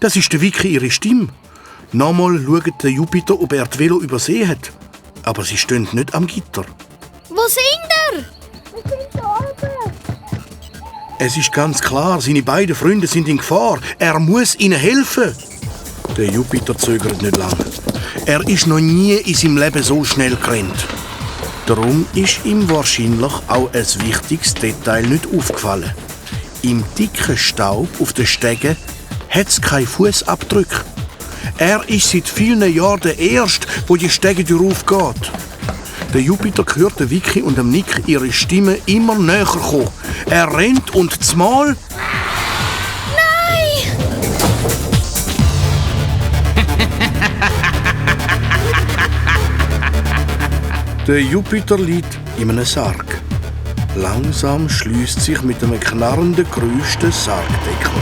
Das ist der Vicky ihre Stimme. Nochmal schaut der Jupiter, ob er die Velo übersehen hat. Aber sie stehen nicht am Gitter. Wo sind ihr? Wir sind da oben. Es ist ganz klar, seine beiden Freunde sind in Gefahr. Er muss ihnen helfen. Der Jupiter zögert nicht lange. Er ist noch nie in seinem Leben so schnell gerannt. Darum ist ihm wahrscheinlich auch ein wichtiges Detail nicht aufgefallen. Im dicken Staub auf den Stegen hat es keine Fußabdrücke. Er ist seit vielen Jahren der Erste, wo die Stegendür aufgeht. Der Jupiter hört den Vicky und dem Nick ihre Stimme immer näher kommen. Er rennt und zumal... Nein! Der Jupiter liegt in einem Sarg. Langsam schließt sich mit einem knarrenden Geräusch der Sargdeckel.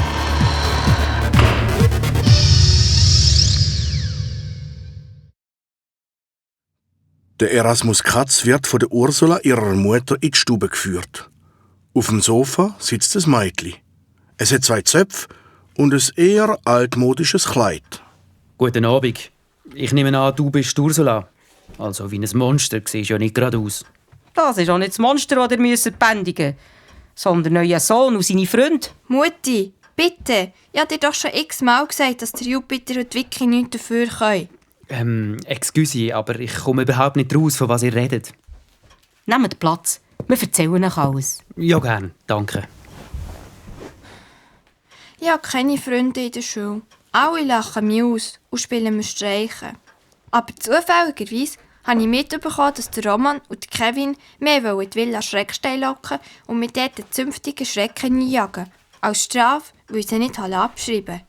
Der Erasmus Katz wird von der Ursula, ihrer Mutter, in die Stube geführt. Auf dem Sofa sitzt ein Mädchen. Es hat 2 Zöpfe und ein eher altmodisches Kleid. Guten Abend. Ich nehme an, du bist Ursula. Also wie ein Monster, siehst ja nicht gerade aus. Das ist auch nicht das Monster, das ihr bändigen müsst, sondern euer Sohn und seine Freunde. Mutti, bitte. Ich habe dir doch schon x-mal gesagt, dass der Jupiter und die Vicky nichts dafür können. Excuse, aber ich komme überhaupt nicht raus, von was ihr redet. Nehmt Platz. Wir erzählen euch alles. Ja, gern. Danke. Ich habe keine Freunde in der Schule. Alle lachen mich aus und spielen mir Streiche. Aber zufälligerweise habe ich mitbekommen, dass der Roman und Kevin mehr die Villa Schreckstein locken und mit dort den zünftigen Schrecken einjagen. Als Strafe, weil sie nicht abschreiben.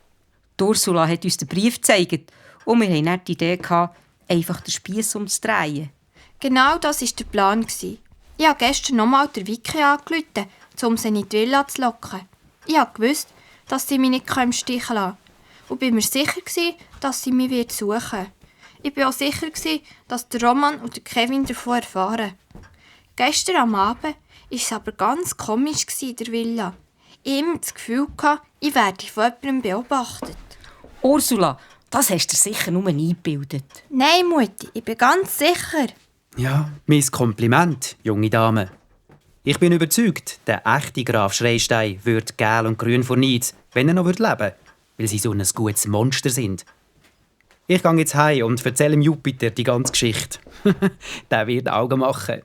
Die Ursula hat uns den Brief gezeigt und wir hatten dann die Idee, einfach den Spiess umzudrehen. Genau das war der Plan. Ich habe gestern nochmal der Vicky angerufen, um sie in die Villa zu locken. Ich wusste, dass sie mich nicht im Stich lassen können. Und war mir sicher, dass sie mich suchen wird. Ich war auch sicher, dass der Roman und der Kevin davon erfahren. Gestern am Abend war es aber ganz komisch in der Villa. Ich hatte immer das Gefühl, ich werde von jemandem beobachtet. Ursula, das hast du dir sicher nur eingebildet. Nein, Mutti, ich bin ganz sicher. Ja, mein Kompliment, junge Dame. Ich bin überzeugt, der echte Graf Schreistein würde gel und grün vor Neid, wenn er noch leben würde, weil sie so ein gutes Monster sind. Ich gehe jetzt heim und erzähle dem Jupiter die ganze Geschichte. Der wird Augen machen.